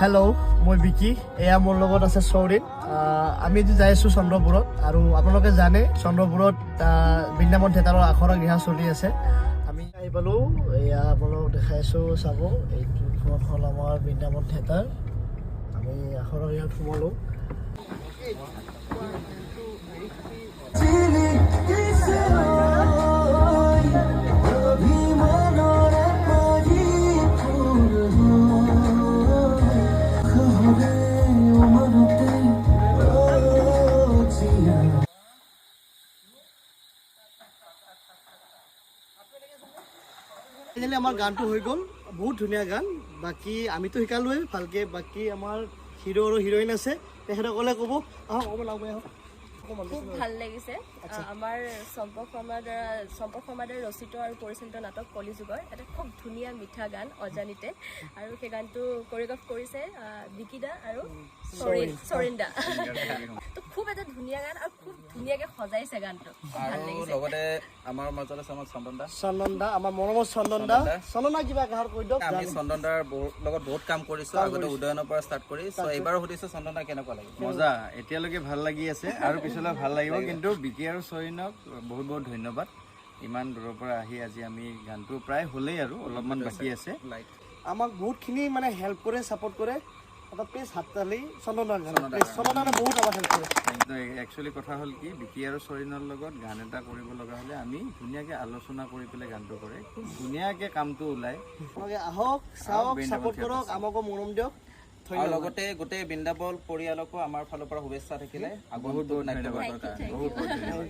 Hello', মই বিকি। এয়া মোৰ লগত আছে চৌৰিন। আমি আজি যাই আছোঁ চন্দ্ৰপুৰত আৰু আপোনালোকে জানে, চন্দ্ৰপুৰত বৃন্দাবন থিয়েটাৰৰ আখৰা ৰিহা চলি আছে। আমি আহি পালোঁ। এয়া আপোনালোকক দেখাই আছোঁ, চাব। এইটোখন হ'ল আমাৰ বৃন্দাবন থিয়েটাৰ। আমি আখৰা ৰিহাত সোমালোঁ। ফাইনেলি আমাৰ গানটো হৈ গ'ল। বহুত ধুনীয়া গান। বাকী আমিতো শিকালোৱেই ভালকৈ। বাকী আমাৰ হিৰ' আৰু হিৰইন আছে, তেখেতসকলে ক'ব। আহক, অকণমান আগুৱাই আহক অকণমান। খুব ভাল লাগিছে। আমাৰ চম্পক শৰ্মাৰ দ্বাৰা ৰচিত আৰু পৰিচালিত নাটক কলিযুগৰ এটা খুব ধুনীয়া মিঠা গান অজানিতে আৰু সেই গানটো কৰিঅ'গ্ৰাফ কৰিছে বিকিদা আৰু চৰিন দা। তো খুব এটা ধুনীয়া গান আৰু খুব ধুনীয়াকে সজাইছে গানটো। খুব ভাল আৰু লাগিছে। লগতে আমাৰ মাজত আছে আমাৰ চন্দন দা। চন্দন দা, আমাৰ মৰমৰ চন্দন দা। চন্দন দা। চন্দন দা, কিবা এষাৰ কৈ দিয়ক। আমি চন্দন দাৰ লগত বহুত কাম কৰিছো আগতে, উদয়নৰ পৰা ষ্টাৰ্ট কৰি। চ' এইবাৰো সুধিছো, চন্দন দা, কেনেকুৱা লাগিল? মজা, এতিয়ালৈকে ভাল লাগি আছে আৰু পিছলৈ ভাল লাগিব। কিন্তু বিকি আৰু চৰিনক বহুত বহুত ধন্যবাদ। ইমান দূৰৰ পৰা আহি আজি আমি গানটো প্ৰায় হ'লেই আৰু অলপমান বাকী আছে। লাইট। আমাক বহুতখিনি মানে হেল্প কৰে, ছাপৰ্ট কৰে। এটা প্লিজ হাত তালি চন্দন দাৰ কাৰণে, প্লিজ। চন্দন দাৰে বহুত আমাক হেল্প কৰে। একচুৱেলি কথা হ'ল কি, বিকি আৰু চৰিনৰ লগত গান এটা কৰিব লগা হ'লে আমি ধুনীয়াকৈ আলোচনা কৰি পেলাই গানটো কৰে, খুব ধুনীয়াকৈ কামটো ওলায়। আপোনালোকে আহক, চাওক, বৃন্দাবন ছাপৰ্ট থিয়েটাৰ কৰক, আমাকো মৰম দিয়ক। আৰু ধন্যবাদ। লগতে গোটেই বৃন্দাবন পৰিয়ালকো আমাৰ ফালৰ পৰা শুভেচ্ছা থাকিলে বহুত আগন্তুক বহুত নাট্য ধন্যবাদ। কাৰণে। বহুত বহুত ধন্যবাদ।